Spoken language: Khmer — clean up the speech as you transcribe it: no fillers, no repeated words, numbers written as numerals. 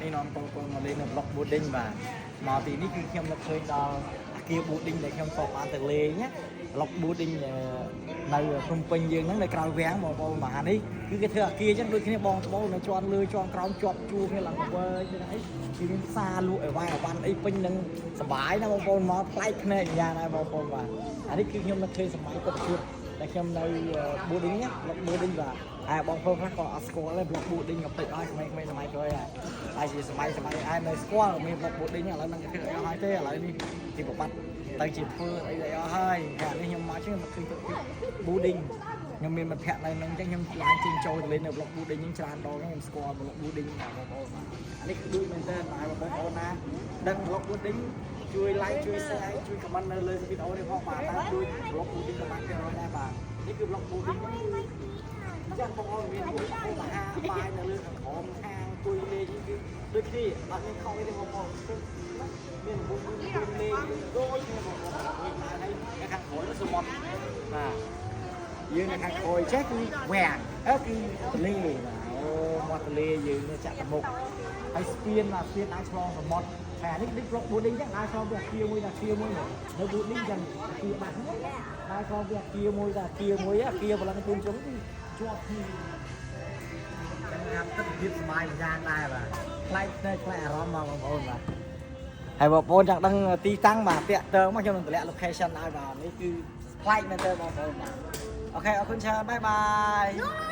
នេះនាំបងប្អូនមកលេងនៅ Block Building បាទមកទីនេះគឺខ្ញុំនឹកឃើញដល់អាគារ building ដែលខ្ញុំធ្លាប់បានទៅលេងណា Block Building នៅភ្នំពេញយើងហ្នឹងនៅក្រៅវាំងបងប្អូនបាទនេះគឺគេធ្វើអាគារអញ្ចឹងដូចគ្នាបងប្អូននៅជាន់លើជាន់ក្រោមជាប់ជួរគ្នាឡើងទៅវើយអីគឺមានផ្សារលក់អីវ៉ាន់អីវ៉ាន់អីពេញនឹងសបាយណាបងប្អូនមកប្លែកភ្នែកយ៉ាងដែរបងប្អូនបាទអានេះគឺខ្ញុំនឹកឃើញសម័យពុទ្ធភាពដែលខ្ញុំនៅ building ណា Block Building បាទហើយបងប្អូនខ្លះក៏អត់ស្គាល់ដែរ Block Building ក៏ពេចអស់ក្មេងៗសម័យក្រោយហើយហើយជាសម័យសម័យឯនៅស្គាល់មាន Block Building ឥឡូវនឹងគេធ្វើអីអស់ហើយទេឥឡូវនេះទីប្របាត់ទៅជាធ្វើអីអីអស់ហើយតែនេះខ្ញុំមកជាងមកឃើញទៅ building ខ្ញុំមានមិត្តភ័ក្តិនៅនឹងអញ្ចឹងខ្ញុំឡើងចេញចូលទៅលេងនៅ Block Building ហ្នឹងច្រើនដងខ្ញុំស្គាល់ Block Building បាទបងប្អូនបាទអានេះគឺដូចមែនតើបាទបងប្អូនណាដឹង Block Building ជួយ like ជួយ share ជួយ comment នៅលើវីដេអូនេះផងបាទតើដូច Block Building ក៏បានគេរយដែរបាទនេះគឺ Block Building ហ្នឹងអញ្ចឹងបងប្អូនមានពួកអាហារបាយនៅលើខាងក្រោមខាងអង្គុយលេងគឺដូចគ្នាអត់មានខុសទេបងប្អូនមានពួកលេងដូចគ្នាបងប្អូនវិញឡើងហើយនៅខាងក្រោយនោះសមុទ្របាទយើងនៅខាងក្រោយចេះគឺវាំងអើគឺទលេបាទអូមាត់ទលេយើងនេះចាក់តមុខហើយស្ពានបាទស្ពានអាចឆ្លងសមុទ្រហើយអានេះដូច Block Building ចឹងដើរឆ្លងពីអាគារមួយដល់អាគារមួយនៅ building ចឹងអាគារបាត់ហ្នឹងដើរឆ្លងពីអាគារមួយដល់អាគារមួយអាគារបលឹងជួនជុំគឺជាប់គ្នាចឹងថាទិដ្ឋភាពសប្បាយម្យ៉ាងដែរបាទប្លែកភ្នែកប្លែកអារម្មណ៍មកបងប្អូនបាទហើយបងប្អូនចង់ដឹងទីតាំងបាទតាក់ទងមកខ្ញុំនឹងតម្លាក់ location ឲ្យបាទនេះគឺប្លែកមែនទែនបងប្អូនបាទ OK អរគុណច្រើន bye bye.